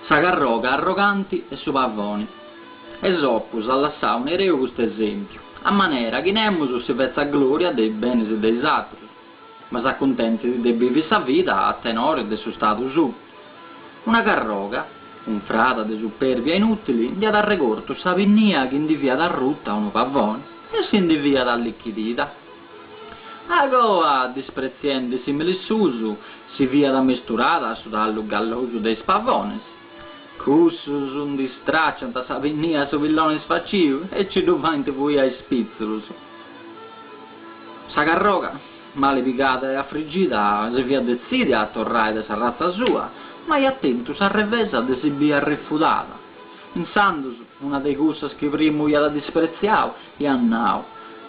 Sa carroga arroganti e su pavoni. Esopu s'at lassau in ereu custu esèmpiu, a manera chi nemus si fetzat glòria de is benis de is atrus, ma s'acuntentit de bivi sa vida a tenore de su stadu suu. Una carroga, unfrada de superbia inùtili, nd'iat arregortu sa pinnia chi ndi fiat arruta a unu pavoni e si ndi fiat allichidida. Agoa, dispretziendi is sìmilis suus, si fiat amesturada a su tallu gallosu de is pavonis. Cussus ndi stràciant sa pinnia a su pilloni sfaciu e ci ddu faint fuì a is pìtzulus. Sa carroga, mali pigada e afrigida, si fiat detzìdia a torrai de s'arratza sua, ma iat tentu s'arrevesa de si biri arrefudada. Insandus, una de cussas chi primu iat dispretziau, iat nau,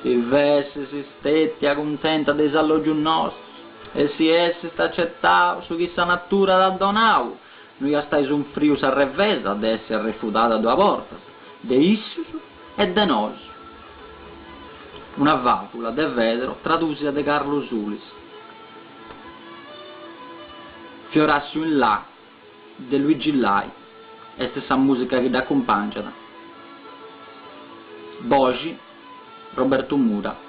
Si fessis stètia cuntenta de is allògius nostus e si essist acetau su chi sa natura t'at donau, no iast ai sunfriu s'arrevesa de essi arrefudada duas bortas, de issus e de nosu. Una fàvula de Fedro tradùsia de Carlu Sulis. Fiorassiu in La de Luigi Lai est sa mùsica chi dd'acumpàngiat. Boxi, Robertu Mura.